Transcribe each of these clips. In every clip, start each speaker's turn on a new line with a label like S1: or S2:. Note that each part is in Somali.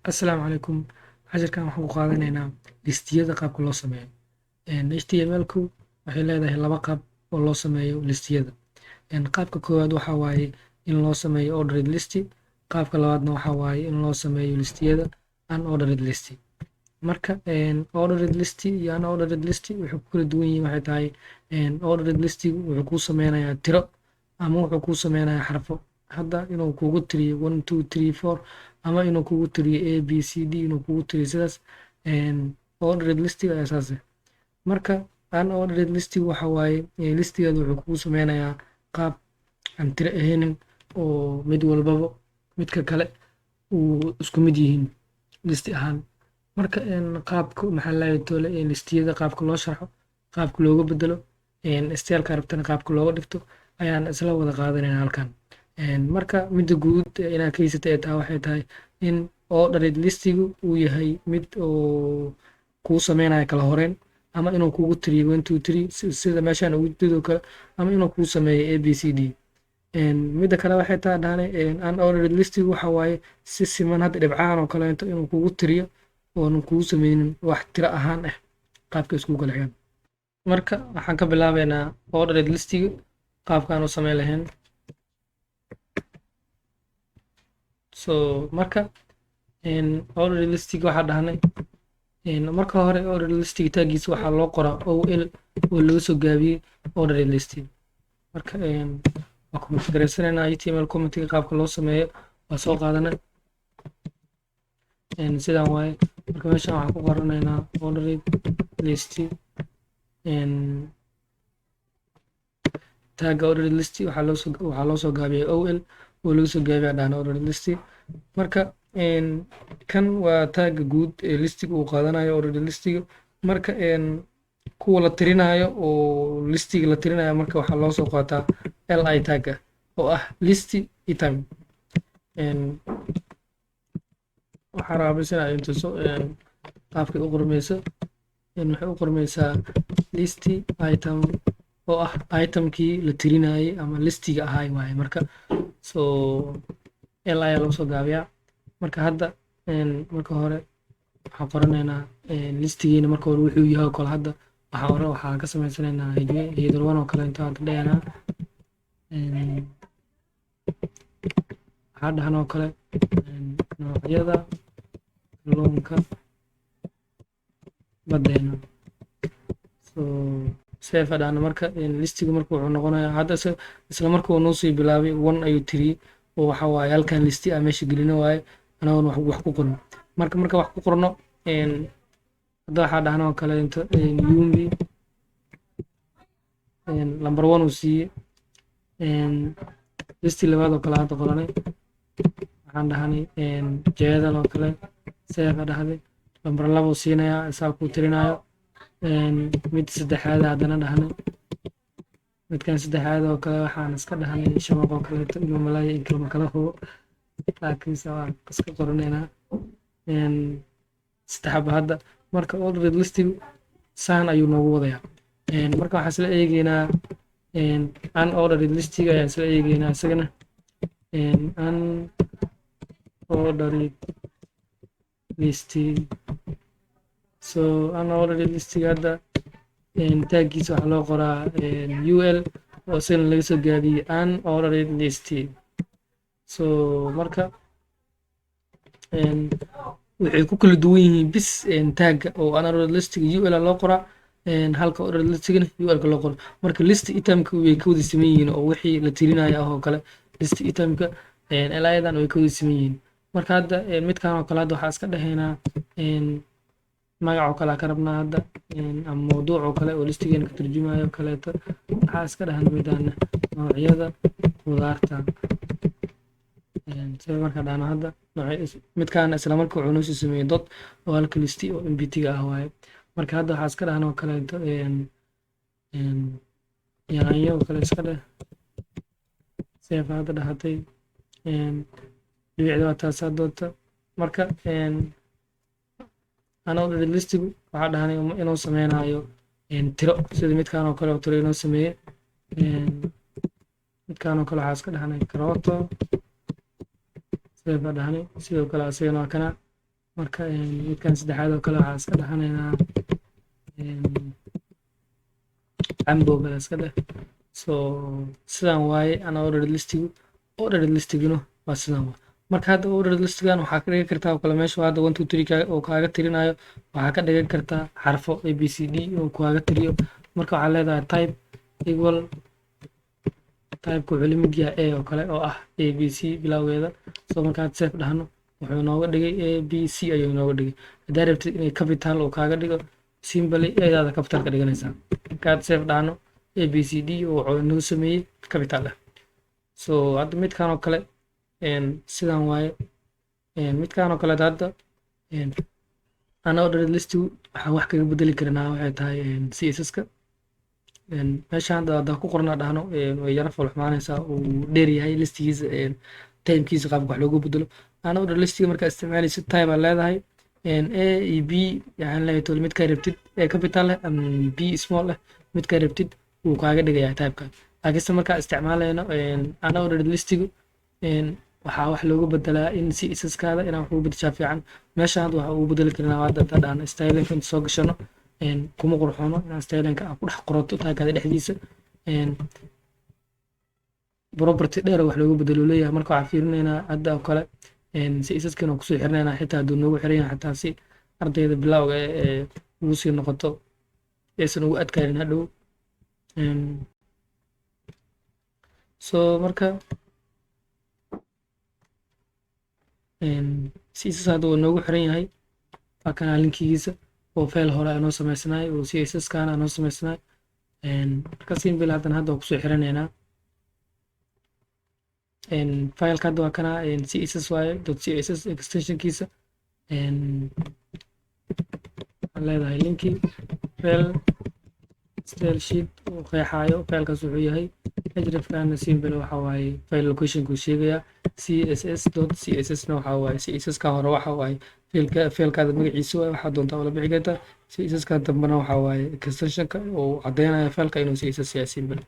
S1: Assalaamu calaykum. Casharkan waxaan ku qaadanaynaa listiyada qaabka loo sameeyo. HTML-ku waxay leedahay laba qaab oo loo sameeyo listiyada. Qaabka koowaad waxa waaye in loo sameeyo ordered list. Qaabka labaadna waxa waaye in loo sameeyo listiyada unordered list. Marka ordered list iyo unordered list waxay ku kala duwan yihiin waxay tahay, ordered listigu wuxuu kuu sameynayaa tiro ama wuxuu kuu sameynayaa xarfo. Hadda inuu kugu tiriyo one, two, three, four ama inuu kugu tiriyo A, B, C, D, inuu kugu tiriyo sidaas, ordered listiga ayaa saas ah. Marka unordered listigu waxa waaye listigeedu wuxuu kugu sameynayaa qaab aan tiro ahaynin oo mid walbaba midka kale uu isku mid yihiin listi ahaan. Marka qaabka maxaa la tole listiyada qaabka loo sharxo, qaabka looga bedelo, styleka rabtana qaabka looga dhigto ayaan isla wada qaadanayna halkan. Marka midda guud inaad ka haysata ee tahay waxay tahay in ordered listigu uu yahay mid oo kuu sameynaya kala horeyn, ama inuu kugu tiriyo one, two, three sida meeshaan ugu jeedo kale, ama inuu kuu sameeyo A, B, C, D. Midda kale waxay tahay dhahane unordered listigu waxa waaye si siman, hadda dhibcahan oo kaleeto inuu kugu tiriyo oonan kugu sameynin wax tiro ahaan ah qaabka iskugu kala xigan. Marka waxaan ka bilaabeynaa ordered listiga qaabkaan u sameyn lahayn. So marka ordered listiga waxaa dhahnay, marka hore ordered listiga taggiisa waxaa loo qoraa OL oo laga soo gaabiyey ordered list. Marka waa comment garaysanaynaa. HTML commentiga qaabka loo sameeyo waa soo qaadanay, sidaan waaye. Marka meeshan waxaan ku qoranaynaa ordered list. Tagga ordered list waxaa loo soo gaabiyey OL oo laga soo gaabiya dhahna ordered list. Marka kan waa tagga guud ee listiga uu qaadanayo ordered listiga. Marka kuwa la tirinayo oo listiga la tirinayo, marka waxaa loo soo qaataa li tagga oo ah list item. Waxaa rabaa bis inaad intuso qaabkay u qormeyso. Waxay u qormeysaa list item oo ah itemkii la tirinayay ama listiga ahaay waaye. Marka so li ayaa loo soo gaabiyaa. Marka hadda marka hore waxaan qoranaynaa listigiina marka hore wuxuu yahay oo kale. Hadda waxaa hore waxaan ka sameysanaynaa header one oo kale inta hadda dhayanaa. Waxaa dhahan oo kale noocyada kalluunka badeena. So save dhahna. Marka listiga marka wuxuu noqonayaa hadda isla marka uu noo sii bilaabay one ayuu tiriyey, oo waxa waaye halkan listi ah meesha gelino waaye anagoon wax ku qorno. Marka wax ku qorno, hadda waxaa dhahna oo kale inta yumbi number one uu siiyey. Listi labaad oo kale hadda qoranay, waxaan dhahnay jeedal oo kale. Save dhahday, lambar 2 uu siinayaa, isaa kuu tirinayo. Mid saddexaad haddana dhahnay, midkan saddexaad oo kale waxaan iska dhahnay shabaq oo kaleeto. Inuu malaaya in kalma kala hubo, laakiinse waan iska qoranaynaa 3 xaba hadda. Marka ordered listigu saan ayuu noogu wadayaa. Marka waxaan isla eegeynaa unordered listiga ayaan isla eegeynaa isagana. Unordered list. So unordered listiga hadda taggiisa waxaa loo qoraa ul oo isagana laga soo gaabiyey unordered list. So marka waxay ku kala duwan yihiin bis tagga oo unordered listiga ul loo qoraa, halka ordered listigana ul-ka loo qoro. Marka list itemka way ka wada siman yihiin oo wixii la tirinayo ah oo kale list itemka li-dan way ka wada siman yihiin. Marka hadda midkan oo kale hadda waxaa iska dhahaynaa magac oo kale ka rabnaa hadda ama mawduuc oo kale oo listigeena ka turjumayo oo kaleeto. Waxaa iska dhahna midaan noocyada qudaarta. Sida markaa dhahno hadda midkaan isla marka wuxuu noo sii sameeyey dot oo halka listi oo empty-ga ah waaye. Marka hadda waxaa iska dhahna oo kaleeto yaanyo oo kale iska dheh. Save hadda dhahatay, dhibicda waa taasaa doonta. Marka unordered listigu waxaa dhahnay inuu sameynayo tiro, sida midkan oo kale oo tiro inoo sameeye. Midkan oo kale waxaa iska dhahnay karooto. Save baa dhahnay. Sidoo kale asagana waa kana. Marka midkan saddexaad oo kale waxaa iska dhahanaynaa cambo kale iska dheh. So sidaan waaye unordered listigu. Ordered listiguna waa sidaan waa. Marka hadda ordered listigan waxaa ka dhigan kartaa oo kale meesha hadda 1, 2, 3 oo kaaga tirinayo, waxaa ka dhigan kartaa xarfo A, B, C, D oo kaaga tiriyo. Marka waxaa leedahay type equal, typeka wuxuu la mid yahay A oo kale, oo ah A, B, C bilowgeeda. So markaad save dhahno, wuxuu nooga dhigay A, B, C ayuu inooga dhigay. Haddaa rabtid inay capital oo kaaga dhigo, simply A-daada capital ka dhiganaysaa. Markaad save dhahno, A, B, C, D wuxuu inoo sameeyey capital ah. So hadda midkan oo kale sidan waaye. Midkan oo kale hadda unordered listigu waxaan wax kaga bedeli karnaa waxay tahay CSS-ka. Meesha hadda haddaan ku qorna dhahno, way yara foolxumaanaysaa, uu dheer yahay listigiisa, typekiisa, qaabka wax loogu bedelo. Unordered listiga markaa isticmaalaysid, type aad leedahay A iyo B. Waxaan leeyahay tol midkaa rabtid, A capital leh ama B small leh, midkaa rabtid wuu kaaga dhigayaa typeka. Laakiinse markaa isticmaalayno unordered listigu, waxaa wax loogu bedelaa in CSS-kaada inaan wax ugu bedeshaa fiican. Meesha hadda waxa ugu bedeli karnaa hadda intaan dhahno stylinka inta soo gashano, kuma qurxoono inaan stylinka aan ku dhex qorato taggaada dhexdiisa. Property dheer wax loogu bedelo leeyahay. Marka waxaan fiirinaynaa hadda oo kale CSS-kan kusoo xirinaynaa, xitaa hadduu noogu xiran yahay, xataa si ardayda bilowga ee ugu sii noqoto, aysan ugu adkaanin hadhow. So marka CSS hadda uu noogu xiran yahay, waa kanaa linkigiisa oo file hore anoo samaysanaay oo CSS kana anoo samaysanaay. Marka simple haddana hadda waa kusoo xiranaynaa fileka. Hadda waa kana CSS waaye, .css extensionkiisa. Waxaan leedahay linki rel style sheet uu qeexaayo filekaas wuxuu yahay. Hrefkana simple waxa waaye file locationku sheegaya. css.css na waxa waaye CSS ka hore, waxa waaye fileka, filekaada magaciisa waaye, waxaa doontaa ula bixi kartaa. CSS ka dambena waxa waaye extensionka oo caddeynaya fileka inuu CSS yahay, simple.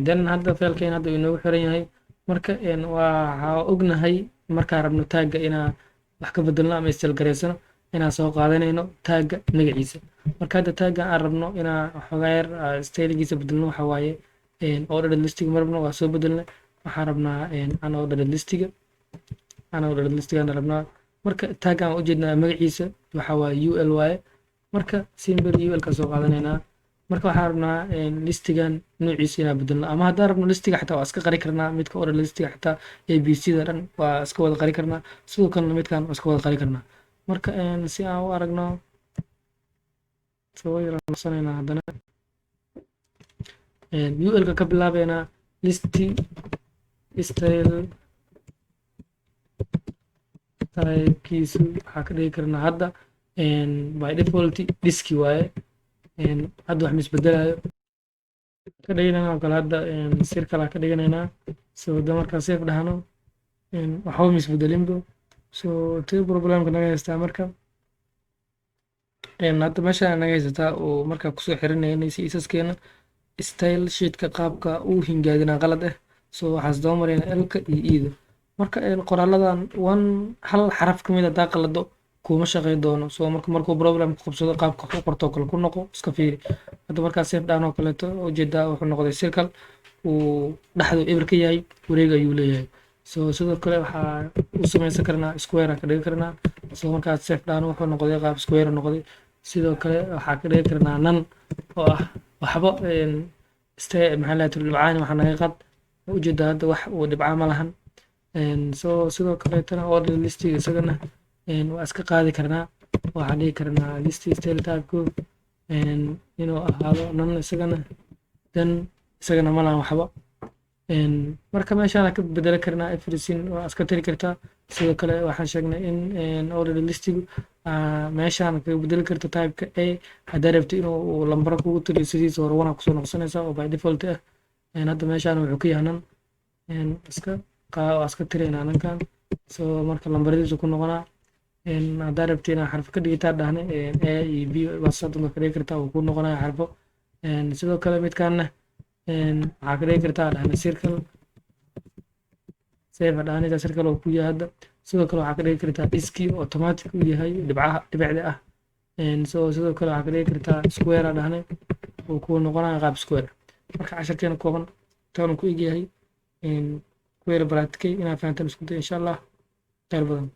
S1: Then hadda filekeen hadda inoogu xiran yahay. Marka waxaa ognahay markaan rabno tagga inaa wax ka bedelno ama style gareysano, inaan soo qaadanayno tagga magaciisa. Marka hadda tagga aan rabno inaa xoogaa yar styligiisa bedelno waxa waaye ordered listiga. Ma rabno, waa soo bedelnay. Waxaan rabnaa unordered listiga, unordered listigaan rabnaa. Marka tagga aan ujeednaa magaciisa waxa waaye ul waaye. Marka simple ul ka soo qaadanaynaa. Marka waxaan rabnaa listigan noociisa inaan bedelno, ama haddaan rabno listiga xataa waa iska qari karnaa. Midka order listiga xataa A, B, C da dhan waa iska wada qari karnaa. Sidoo kalena midkan waa iska wada qari karnaa. Marka si aan u aragno, soo yara noqonaynaa haddana ul-ka ka bilaabeynaa. List style typekiisu waxaa ka dhigi karnaa hadda by default disc waaye. Hadda wax misbedelayo ka dhiganayna oo kale. Hadda circle ka dhiganaynaa. So da markaa save dhahno, waxba misbedelinbo. So tii problemka naga haystaa marka hadda meesha naga haysataa oo markaa kusoo xirinaynay CSS-keena, style sheetka qaabka uu hingaadinaa qalad ah. So waxaas daba marayna L-ka iyo E-da. Marka qoraaladan one hal xaraf ka mid hadaa qalado, kuma shaqey doono. So marka markuu problem ku qabsado, qaabka wax u qorto kale ku noqo, iska fiiri. Hadda markaa save dhaan oo kaleeto, ujeedaa wuxuu noqday circle uu dhexdu eber ka yahay, wareeg ayuu leeyahay. So sidoo kale waxaa u sameysan karnaa square ka dhigi karnaa. So markaad save dhaan, wuxuu noqday qaab square noqday. Sidoo kale waxaa ka dhigi karnaa none, oo ah waxba maxaa lahay dhibcaan waxaa naga qad. Ujeedaa hadda wax uu dhibca ma lahan. So sidoo kaleetana order listiga isagana waa iska qaadi karnaa. Waxaan dhigi karnaa list style type inuu ahaado none isagana. Then isagana ma lahan waxba. Marka meeshaan ka bedeli karnaa everything, waa iska tiri kartaa. Sidoo kale waxaan sheegnay in order listigu meeshaan kaga bedeli karto typeka A. Haddaa rabto inuu lambaro kugu tiriyo, sidiisa hore one kusoo noqonaysaa oo by default ah. Hadda meeshaan wuxuu ka yahay none, iska waa iska tiraynaa none-kan. So marka lambaradiisu ku noqonaa. Haddaa rabto inaad xarfo ka dhigitaa dhahnay, A iyo B waa soddonka ka dhigi kartaa, uu ku noqonaya xarfo. Sidoo kale midkaanna waxaa ka dhigi kartaa dhahnay circle. Save dhahnaysa, circle oo ku yahay hadda. Sidoo kale waxaa ka dhigi kartaa diski automatic uu yahay, dhibcaha dhibicda ah. So sidoo kale waxaa ka dhigi kartaa square aa dhahnay, uu kuu noqonaya qaab square. Marka casharkeena kooban taanu ku egyahay. Ku yara baraatikay inaad fahantaan isku day, insha Allah. Khayr badan.